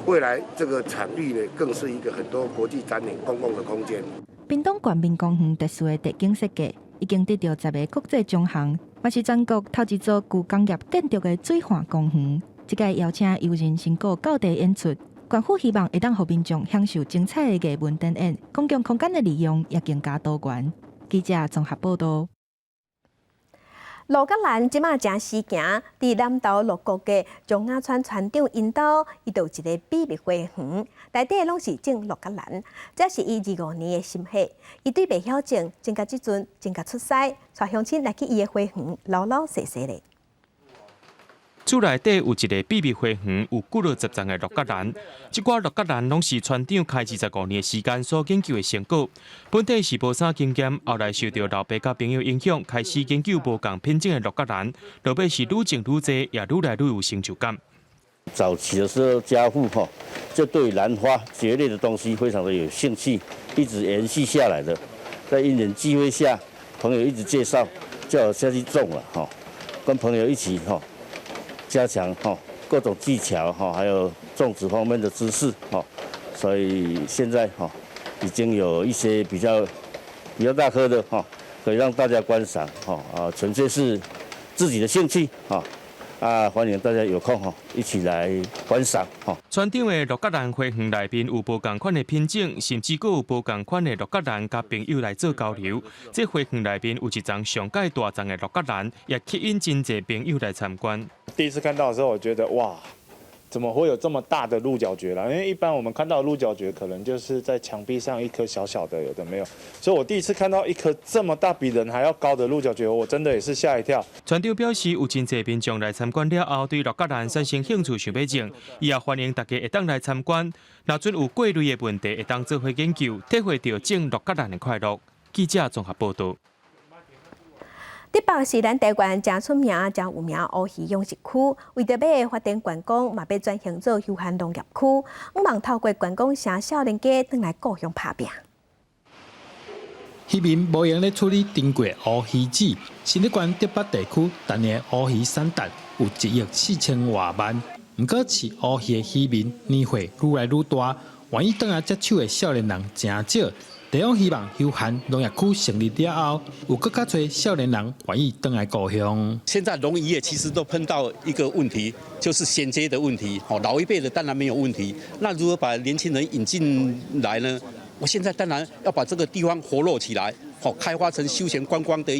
未來這個場域呢，更是一個很多國際展演公共的空間。屏東縣民公園特殊的地景設計，已經得著十个國際獎項，嘛是全國頭一座具工業建築的水岸公園。這屆邀請優人神鼓到地演出，縣府希望會當予民眾享受精彩的藝文展演，公共空間的利用也更加多元。記者綜合報導。路角蘭這馬誠時行，佇南投鹿谷的松仔村村長𪜶兜，伊就有一个秘密花園，內底攏是種鹿角蘭，這是伊25年的心血。伊對袂曉種，種甲這陣種甲出師，帶鄉親來去伊的花園摎摎踅踅咧。厝內底有一个秘密花園，有幾落十叢的鹿角蘭。這寡鹿角蘭攏是村長開25年的時間所研究的成果。本底是無啥經驗，後來受著老爸佮朋友影響，開始研究無仝品種的鹿角蘭。落尾是愈種愈濟，也愈來愈有成就感。早期的時候，家父吼就對蘭花蕨類的東西非常的有興趣，一直延續下來的。在因緣際會下，朋友一直介紹，叫我下去種了吼，跟朋友一起吼。加強哈各種技巧哈，還有種植方面的知識哈，所以現在哈已經有一些比較大顆的哈，可以讓大家觀賞哈啊，純粹是自己的興趣哈啊，歡迎大家有空哈一起來觀賞哈。村長的鹿角蘭花園內面有無仝款的品種，甚至閣有無仝款的鹿角蘭，佮朋友來做交流。這花園內面有一叢上蓋大叢的鹿角蘭，也吸引真濟朋友來參觀。第一次看到的時候，我覺得哇，怎麼會有這麼大的鹿角蕨啦？因為一般我們看到的鹿角蕨可能就是在牆壁上一顆小小的，有的沒有。所以我第一次看到一顆這麼大、比人還要高的鹿角蕨，我真的也是嚇一跳。村長表示，有真濟民眾來參觀了後，對鹿角蘭產生興趣，想欲種，伊也歡迎大家會當來參觀。若準有過濾的問題，會當做伙研究，體會著種鹿角蘭的快樂。記者綜合報導。竹北是咱台灣誠出名、誠有名烏魚養殖區，為著欲發展觀光，嘛欲轉型做休閒農業區，向望透過觀光城少年家轉來故鄉拍拚。漁民無閒咧處理珍貴烏魚子，新竹縣竹北地區逐年烏魚產值有1億4千外萬。毋過飼烏魚的漁民年歲愈來愈大，願意轉來接手的少年人誠少。地方希望休閒農業區成立了後，有閣較濟少年人願意轉來故鄉。現在農漁業其實都碰到一個問題，就是銜接的問題。老一輩的當然沒有問題，那如何把年輕人引進來呢？我現在當然要把這個地方活絡起來，好開發成休閒觀光的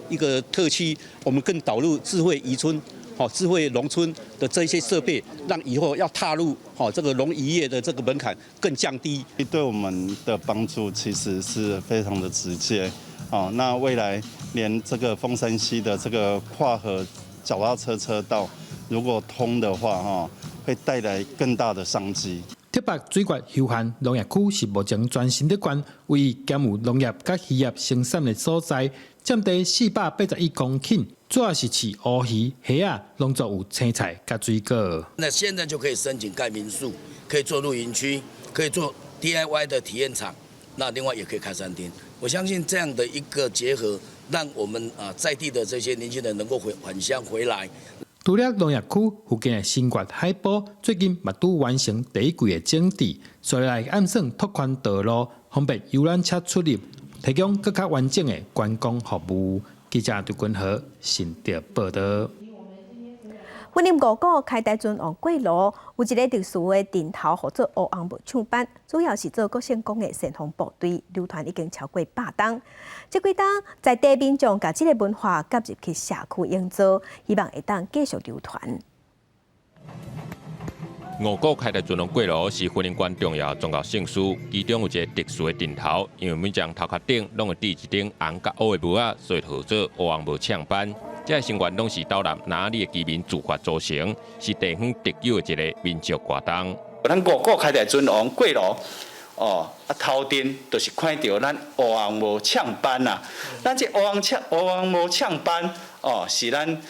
一個特區。我們更導入智慧漁村、好智慧農村的這些設備，讓以後要踏入好這個農漁業的這個門檻更降低。對我們的幫助其實是非常的直接。哦，那未來連這個鳳山溪的這個跨河腳踏車車道如果通的話，哈，會帶來更大的商機。竹北水月休閒農業區是目前全新竹縣唯一兼有農業佮漁業生產的所在，佔地481公頃，主要是飼烏魚、蝦仔，攏總有青菜佮水果。那現在就可以申請蓋民宿，可以做露營區，可以做 DIY 的體驗場，那另外也可以開餐廳。我相信這樣的一個結合，讓我們啊在地的這些年輕人能夠回返鄉回來。除了農業區附近的新月海埔，最近嘛拄完成第一季的整治，所以來按算拓寬道路，方便遊覽車出入，提供閣較完整的觀光服務。記者劉君和新竹報導。雲林五股開台尊王過路有一个特殊的陣頭，號做烏紅帽唱班，主要是做國姓公的先鋒部隊，流傳已經超過百冬。這幾冬在地民眾共這个文化納入去社區營造，希望會當繼續流傳。五股開台尊王過路是雲林縣重要宗教盛事，其中有一个特殊的陣頭，因為每層頭殼頂攏會戴一頂紅佮烏的帽仔，所以號做烏紅帽唱班。這个成員攏是斗南那里的居民自發組成，是地方特有的一个民俗活動。咱五股開台尊王過路，哦，啊頭陣就是看著咱烏紅帽唱班啊。咱這烏紅帽唱班，哦，是咱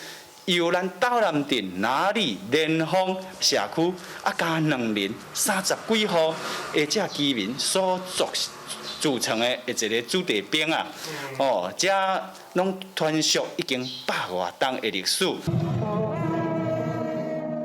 由咱斗南鎮那里連峰社區啊加兩鄰三十幾戶的這居民所組組成的一个子弟兵啊，哦，這攏傳承已經百外冬的歷史。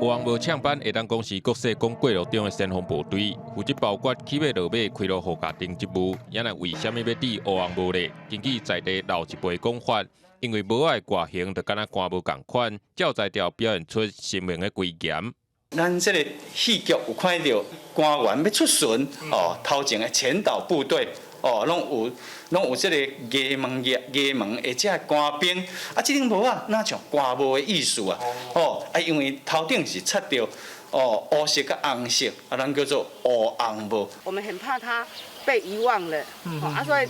烏紅帽唱班會當講是國姓公過路中的先鋒部隊，負責包括起馬落馬、開路護駕等職務。也若為啥物欲戴烏紅帽咧？根據在地老一輩講法，因為帽仔的外形就敢若官帽仝款，照才調表現出神明的威嚴。咱這个戲劇有看著官員欲出巡，哦，頭前的前導部隊，哦，攏有這个衙門衙門的這官兵，啊，這頂帽仔若像官帽的意思啊，哦，啊，因為頭頂是插著哦烏色佮紅色，啊，咱叫做烏紅帽。我們很怕它被遺忘了，啊，所以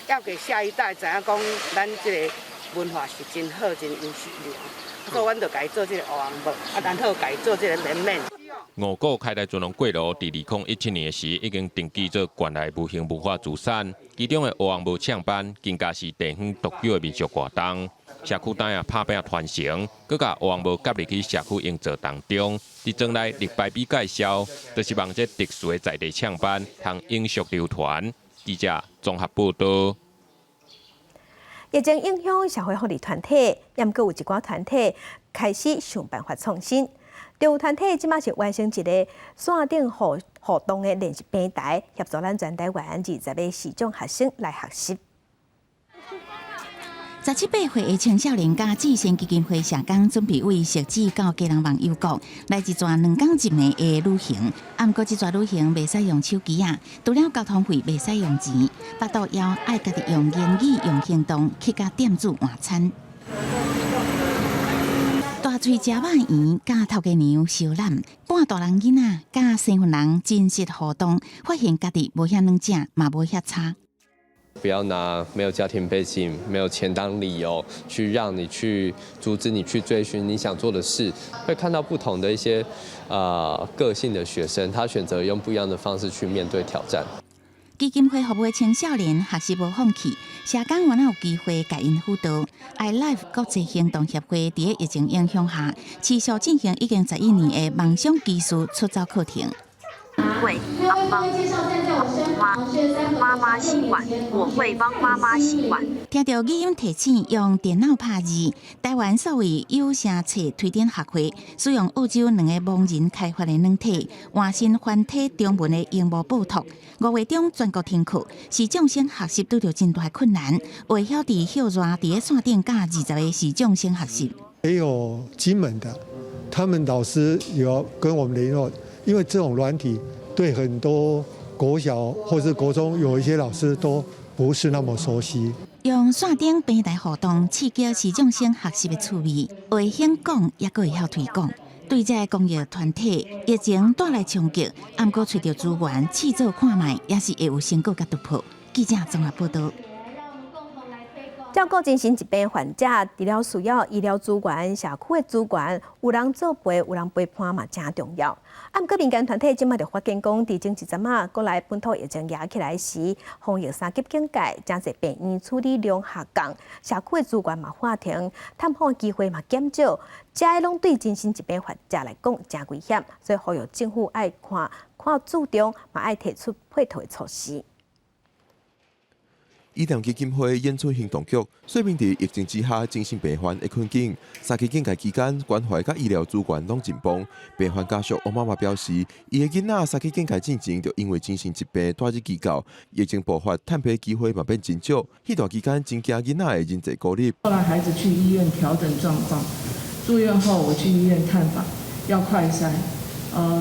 要給下一代知影講，咱這个文化是真好、真優秀的。所以阮就共伊做這个烏紅帽，啊，然後共伊做這个面面。五股開台尊王過路，佇2017年的時已經登記做縣內無形文化資產，其中的烏紅帽唱班，更加是地方獨有的民俗活動。社區當也拍拚傳承，閣共烏紅帽納入去社區營造當中。佇莊內立牌匾介紹，就是望這特殊的在地唱班通永續流傳。記者綜合報導。疫情影響社會福利團體，猶閣有一寡團體開始想辦法創新。有團體這馬是完成一个線頂互動的練習平台，協助咱全台灣20個視障學生來學習。17、8歲的青少年佮至善基金會社工準備為汐止到基隆忘憂谷來一逝兩工一暝的旅行。啊，毋過這逝旅行袂使用手機仔，除了交通費袂使用錢，腹肚枵愛家己用言語、用行動去共店主換餐。大喙食肉圓，佮頭家娘相攬，半大人囡仔佮生份人真實互動，發現家己無遐軟正，嘛無遐差。不要拿沒有家庭背景、沒有錢當理由，去讓你去阻止你去追尋你想做的事。會看到不同的一些個性的學生，他選擇用不一樣的方式去面對挑戰。基金會服務的青少年學習無放棄，社工原來有機會共𪜶輔導。iLife 國際行動協會佇疫情影響下，持續進行已經11年的夢想技術出走課程。會幫幫媽媽洗碗，我會幫媽媽洗碗。聽著語音提醒，用電腦拍字。台灣數位有聲冊推展學會使用澳洲兩个盲人開發的軟體，換新繁體中文的螢幕報讀。5月中全國停課，視障生學習拄著真大困難，會曉佇歇熱佇咧線頂佮20个視障生學習。也有金門的，他們老師有跟我們聯絡，因為這種軟體對很多國小或是國中有一些老師都不是那麼熟悉。用線頂平台互動，刺激視障生學習的趣味，會曉講，猶閣會曉推廣。對這个公益團體，疫情帶來衝擊，毋過揣著資源試做看覓，也是會有成果佮突破。記者綜合報導。照顧精神疾病患者，除了需要醫療資源、社區的資源，有人做陪，有人陪伴嘛，誠重要。啊，毋過民間團體這擺就發現講，佇前一陣仔國內本土疫情夯起來時，防疫三級警戒，誠濟病院處理量下降，社區的資源嘛喊停，探訪機會嘛減少，這攏對精神疾病患者來講誠危險，所以呼籲政府愛看看注重，嘛愛提出配套的措施。醫療基金會演出行動局說明，佇疫情之下，精神病患的困境。三級警戒期間，關懷佮醫療資源攏緊繃。病患家屬王媽媽表示，伊的囡仔三級警戒進前就因為精神疾病帶入機構，疫情爆發，探病機會嘛變真少。彼段期間真驚囡仔的人際孤立。後來孩子去醫院調整狀況，住院後我去醫院探訪，要快篩，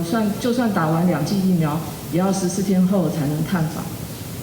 算就算打完兩劑疫苗，也要14天後才能探訪。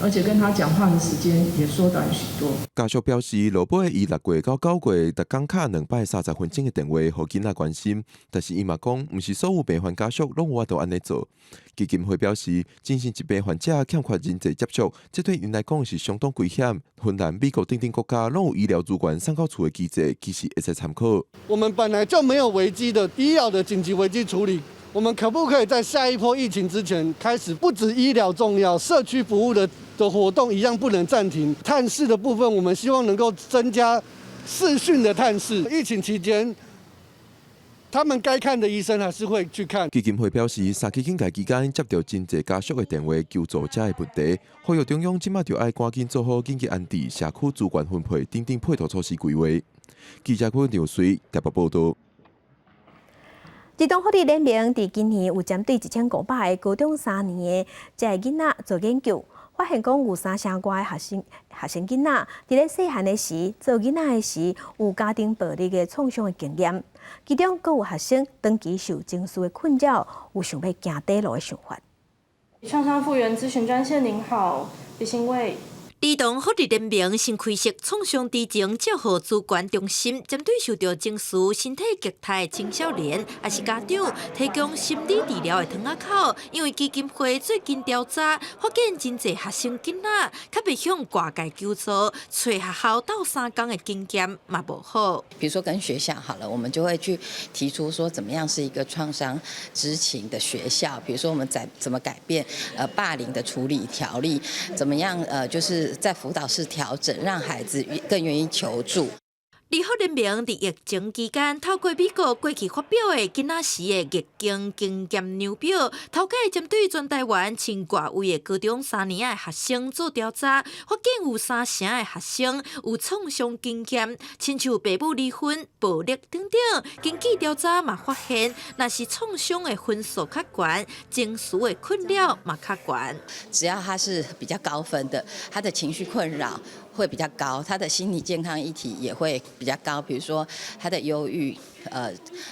而且跟他講話的時間也縮短許多。家屬表示，落尾伊6月到9月，逐工敲兩擺30分鐘的電話，予囡仔關心。但是伊嘛講，毋是所有病患家屬攏有法度按呢做。基金會表示，精神疾病患者欠缺人際接觸，這對𪜶來講是相當危險。芬蘭、美國等等國家攏有醫療資源送到厝的機制，其實會使參考。我們本來就沒有危機的醫療的緊急危機處理。我們可不可以在下一波疫情之前開始？不止醫療重要，社區服務的活動一樣不能暫停。探視的部分，我們希望能夠增加視訊的探視。疫情期間，他們該看的醫生還是會去看。基金會表示，三級警戒期間接到真濟家屬的電話求助這个問題，呼籲中央這擺就愛趕緊做好緊急安置、社區資源分配等等配套措施規劃。記者郭劉水台北報道。兒童福利聯盟佇今年有針對1500个高中三年的這个囡仔做研究，發現講有三成外的學生囡仔，佇咧細漢的時做囡仔的時，有家庭暴力的創傷的經驗。其中，閣有學生長期受情緒的困擾，有想欲行短路的想法。創傷復原諮詢專線，您好，李新偉。兒童福利聯盟新開設創傷知情照護資源中心，針對受著情緒、身體虐待的青少年，抑是家長，提供心理治療的窗仔口。因為基金會最近調查，發現真濟學生囡仔較袂向外界求助，揣學校鬥相共的經驗嘛無好。比如說跟學校好了，我們就會去提出說，怎麼樣是一個創傷知情的學校？比如說我們在怎麼改變霸凌的處理條例，怎麼樣就是在輔導室調整，讓孩子更願意求助。兒福聯盟佇疫情期間，透過美國過去發表的囡仔時的逆境經驗量表，頭擺針對全台灣千外位的高中三年的學生做調查，發現有三成的學生有創傷經驗，親像爸母離婚、暴力等等。根據調查嘛發現，若是創傷的分數較懸，情緒的困擾嘛較懸。只要他是比較高分的，他的情緒困擾會比較高，他的心理健康議題也會比較高，比如說他的憂鬱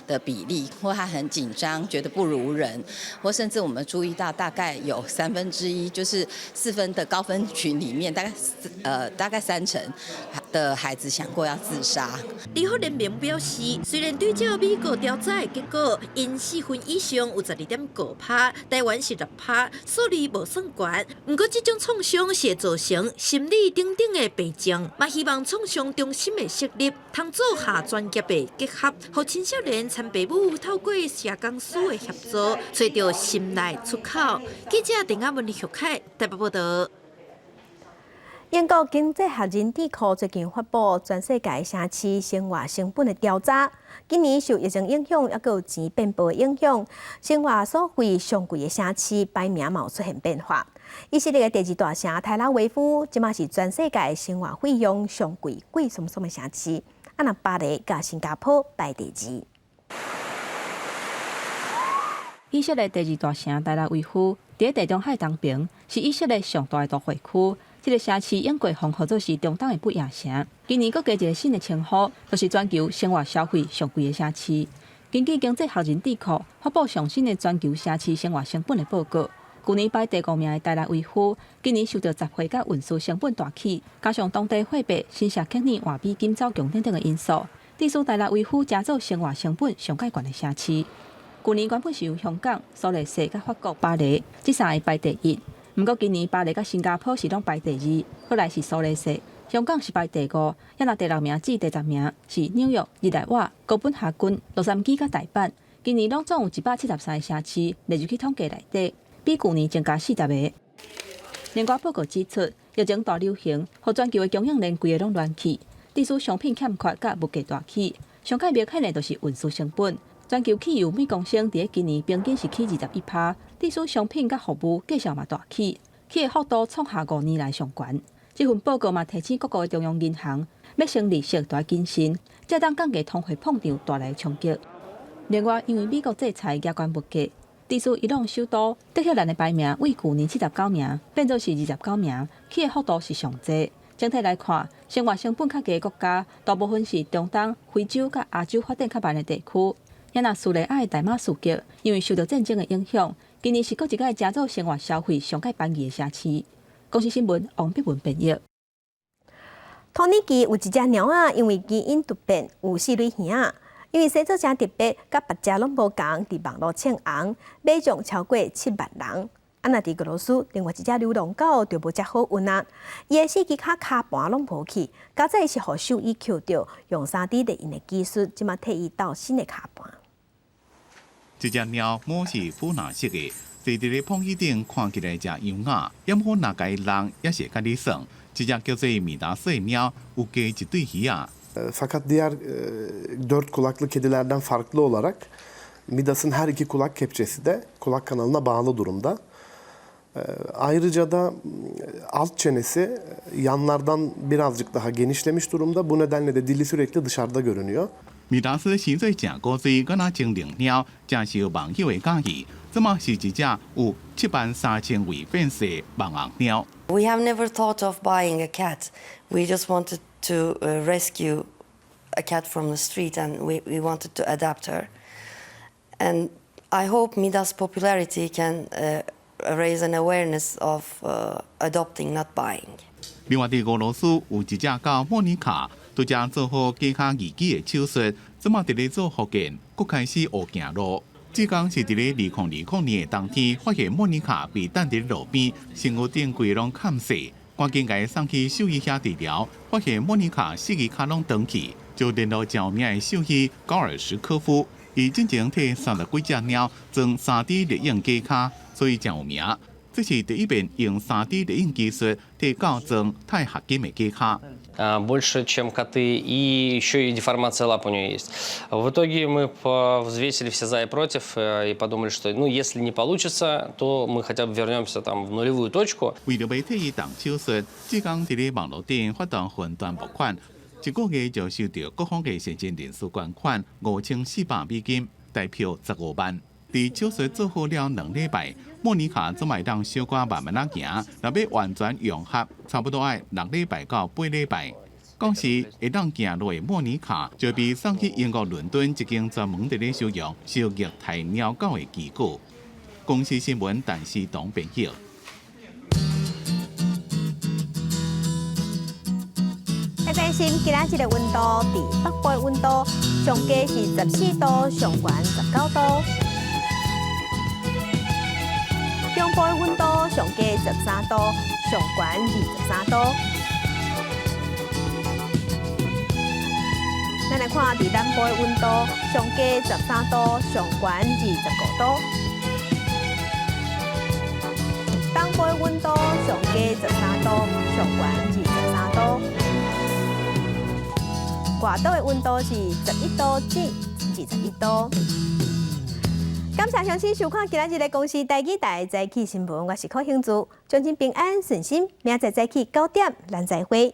的比例，或他很緊張，覺得不如人，或甚至我們注意到大概有1/3，就是4分的高分群裡面，大概3成的孩子想過要自殺。兒福聯盟表示，雖然對照美國調查的結果，𪜶4分以上有12.5%，台灣是6%，數字無算懸。毋過這種創傷是會造成心理等等的病症，嘛希望創傷中心的設立，通做下專業的結合，予青少年參爸母透過社工師的協助，揣著心內出口。記者鄧亞文、李玉凱台北報道。英國經濟學人智庫最近發布全世界城市生活成本的調查，今年受疫情影響，抑閣有錢變薄的影響，生活所費上貴的城市排名嘛有出現變化。以色列的第二大城台拉維夫，這馬是全世界生活費用上貴、貴倯倯的城市。啊，若巴黎佮新加坡排第二。以色列第二大城台拉維夫，佇地中海東邊，是以色列上大的都會區。這个城市永過予號做是中東的不夜城。今年閣加一个新的稱號，就是全球生活消費上貴的城市。根據經濟學人智庫發布上新的全球城市生活成本的報告，舊年排第五名的台拉維夫，今年受著雜貨佮運輸成本大起，加上當地貨幣新舍克爾換美金走強等等的因素，致使台拉維夫成做生活成本上蓋懸的城市。舊年原本是由香港、蘇黎世佮法國巴黎這三个排第一，毋過今年巴黎佮新加坡是攏排第二，過來是蘇黎世。香港是排第五，抑若第六名至第十名是紐約、日內瓦、哥本哈根、洛杉磯佮大阪。今年攏總有173個城市列入去統計內底，比舊年增加40個。另外報告指出，疫情大流行，予全球的供應鏈規个攏亂去，致使商品欠缺佮物價大起。上蓋明顯的就是運輸成本，全球汽油每公升佇今年平均是起21%，致使商品佮服務價數嘛大起，起的幅度創下5年來上懸。這份報告嘛提醒各國的中央銀行，欲升利息著愛謹慎，才當降低通貨膨脹帶來的衝擊。另外，因為美國制裁加懸物價，致使伊朗首都德黑蘭的排名為舊年79名變做是29名，起的幅度是上濟。整體來看，生活成本較低的國家，大部分是中東、非洲佮亞洲發展較慢的地區。抑若敘利亞的大馬士革，因為受到戰爭的影響，今年是閣一擺成做生活消費上蓋便宜的城市。公視新聞王碧文編譯。土耳其有一隻貓仔，因為基因突變，有四蕊耳仔。因為生做誠特別，佮別隻攏無仝，佇網路跈紅，買眾超過7萬人。啊，若佇俄羅斯，另外一隻流浪狗就無遮好運啊！伊的四支跤跤盤攏無去，佳哉是予獸醫抾著，用3D 列印的技術，這馬替伊鬥新的跤盤。這隻貓毛是虎藍色的，坐佇咧膨椅頂看起來誠優雅，毋過若共伊弄也是會佮你耍。這隻叫做米達斯的貓，有加一對耳仔。 Fakat diğer dört kulaklı kedilerden farklı olarak Midas'ın her iki kulak kepçesi de kulak kanalına bağlı durumda. Ayrıca da alt çenesi yanlardan birazcık daha genişlemiş durumda. Bu nedenle de dili sürekli dışarıda görünüyor. 米達斯生做誠古錐，敢若精靈貓，誠受網友的佮意。這馬是一隻有7萬3千位粉絲的網紅貓。 We have never thought of buying a cat. We just wanted to rescue a cat from the street and we wanted to adopt her. And I hope Midas' popularity can raise an awareness of adopting, not buying. 另外，佇俄羅斯有一隻狗莫妮卡，拄才做好假跤義肢的手術，這馬佇咧做復健，閣開始學行路。這工是佇咧2020年的冬天，發現莫妮卡被擲佇路邊，身軀頂規攏崁死，趕緊共伊送去獸醫遐治療，發現莫妮卡四支跤攏斷去，就聯絡誠有名的獸醫高爾什科夫，伊進前替30幾隻貓裝3D 列印假跤，所以誠有名。這是第一遍用3D 列印技術替狗裝鈦合金的假跤。 Больше, чем коты, и еще и деформация лап у нее есть. В итоге мы взвесили все за и против и подумали, что, ну, если не получится, то мы хотя бы вернемся там в нулевую точку. 為著欲替伊動手術，志工佇咧網路頂發動雲端募款，一個月就收著各方的善心人士捐款5400美金，台票15萬。佇手術做好了2禮拜，莫妮卡這擺會當小可慢慢仔行，若欲完全融合，差不多愛6禮拜到8禮拜。到時會當行路的莫妮卡就被送去英國倫敦一間專門佇咧收容受虐待貓狗的機構。公視新聞，陳思東編譯。來關心今仔日的溫度，佇北部的溫度上低是14度，上懸19度。中部的溫度上低13度，上懸23度。咱來看佇南部的溫度上低13度，上懸25度。東部的溫度上低13度，上懸23度。外島的溫度是11度至21度。感謝鄉親收看今仔日的公視台語台早起新聞，我是柯興珠，祝恁平安順心，明仔載早起9點，咱再會。